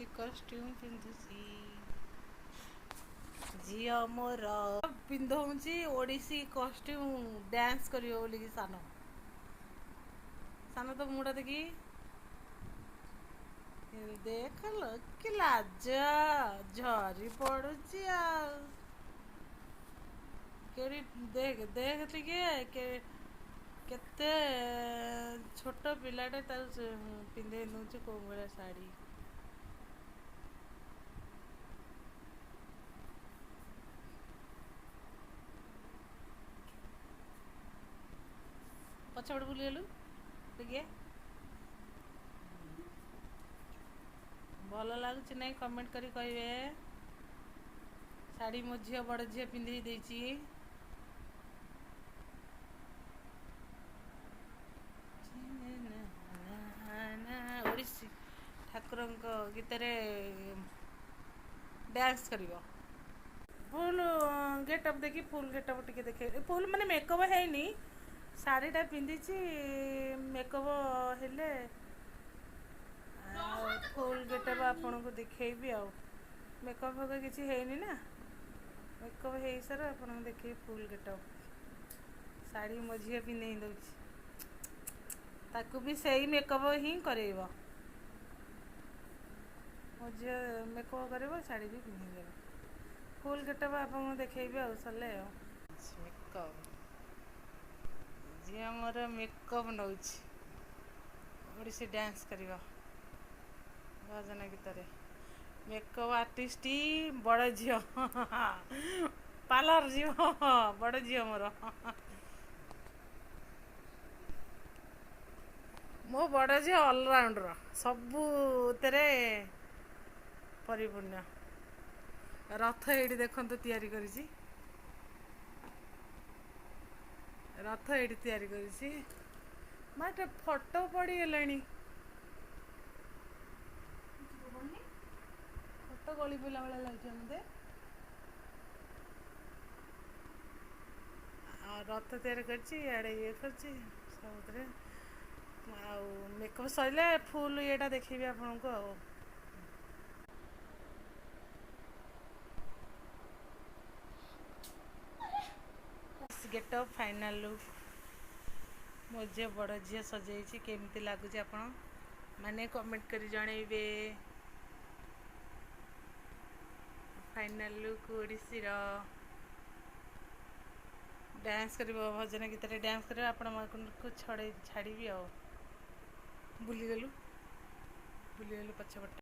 Odissi costume ପିନ୍ଧୁଛି ଝିଅ ମୋର। ପିନ୍ଧଉଛି ଓଡ଼ିଶୀ କଷ୍ଟ୍ୟୁମ୍ ଡ୍ୟାନ୍ସ କରିବ ବୋଲିକି। ସାନ ସାନ ତ ମୁହଁଟା ଦେଖି ଦେଖ ଲୋ, କି ଲାଜ ଝରି ପଡୁଛି। ଆଉ କେଡ଼ି ଦେଖ ଦେଖ ଟିକେ, କେତେ ଛୋଟ ପିଲାଟେ, ତାକୁ ପିନ୍ଧେଇ ଦେଉଛି କୋଉ ଭଳିଆ ଶାଢ଼ୀ। ପଛପଟେ ବୁଲିଗଲୁ ଟିକେ। ଭଲ ଲାଗୁଛି ନାଇଁ କମେଣ୍ଟ କରି କହିବେ। ଶାଢ଼ୀ ମୋ ଝିଅ, ବଡ଼ ଝିଅ ପିନ୍ଧେଇ ଦେଇଛି। ଓଡ଼ିଶୀ ଠାକୁରଙ୍କ ଗୀତରେ ଡ୍ୟାନ୍ସ କରିବ। ଫୁଲ୍ ଗେଟଅପ୍ ଦେଖି, ଫୁଲ୍ ଗେଟଅପ୍ ଟିକେ ଦେଖେ। ଫୁଲ୍ ମାନେ ମେକଅପ୍ ହେଇନି, ଶାଢ଼ୀଟା ପିନ୍ଧିଛି। ମେକଅପ୍ ହେଲେ ଆଉ ଫୁଲ୍ ଗେଟଅପ୍ ଆପଣଙ୍କୁ ଦେଖେଇବି। ଆଉ ମେକଅପ୍ ଫେକଅପ୍ କିଛି ହେଇନି ନା, ମେକଅପ୍ ହେଇସାରୁ ଆପଣଙ୍କୁ ଦେଖେଇବି ଫୁଲ୍ ଗେଟଅପ୍। ଶାଢ଼ୀ ମୋ ଝିଅ ପିନ୍ଧେଇ ଦେଉଛି, ତାକୁ ବି ସେଇ ମେକଅପ୍ ହିଁ କରେଇବ। ମୋ ଝିଅ ମେକଅପ୍ କରିବ, ଶାଢ଼ୀ ବି ପିନ୍ଧେଇ ଦେବ। ଫୁଲ୍ ଗେଟଅପ୍ ଆପଣଙ୍କୁ ଦେଖେଇବି ଆଉ ସରିଲେ। ଆଉ ମେକଅପ୍ ଝିଅ ମୋର ମେକଅପ୍ ନେଉଛି, ଓଡ଼ିଶୀ ଡ୍ୟାନ୍ସ କରିବ ଭଜନ ଗୀତରେ। ମେକଅପ୍ ଆର୍ଟିଷ୍ଟ ବଡ଼ ଝିଅ, ପାର୍ଲର ଯିବ ବଡ଼ ଝିଅ ମୋର। ମୋ ବଡ଼ ଝିଅ ଅଲରାଉଣ୍ଡର, ସବୁଥିରେ ପରିପୂର୍ଣ୍ଣ। ରଥ ଏଇଠି ଦେଖନ୍ତୁ ତିଆରି କରିଛି, ରଥ ଏଇଠି ତିଆରି କରିଛି। ମା, ଏଟା ଫଟୋ ପଡ଼ିଗଲାଣି, ଫଟୋ ଗଳି ପଡ଼ିଲା ଭଳିଆ ଲାଗୁଛି ମୋତେ। ଆଉ ରଥ ତିଆରି କରିଛି, ଇଆଡ଼େ ଇଏ କରିଛି ସବୁଥିରେ। ଆଉ ମେକଅପ୍ ସରିଲେ ଫୁଲ୍ ଇଏଟା ଦେଖେଇବି ଆପଣଙ୍କୁ। ଆଉ ଗେଟଅପ୍ ଫାଇନାଲ୍ ଲୁକ୍ ମୋ ଝିଅ, ବଡ଼ ଝିଅ ସଜେଇଛି। କେମିତି ଲାଗୁଛି ଆପଣ ମାନେ କମେଣ୍ଟ କରି ଜଣେଇବେ। ଫାଇନାଲ୍ ଲୁକ୍ ଓଡ଼ିଶୀର, ଡ୍ୟାନ୍ସ କରିବ, ଭଜନ ଗୀତରେ ଡ୍ୟାନ୍ସ କରିବ। ଆପଣମାନଙ୍କୁ ଛଡ଼େଇ ଛାଡ଼ିବି। ଆଉ ବୁଲିଗଲୁ ବୁଲିଗଲୁ ପଛପଟେ।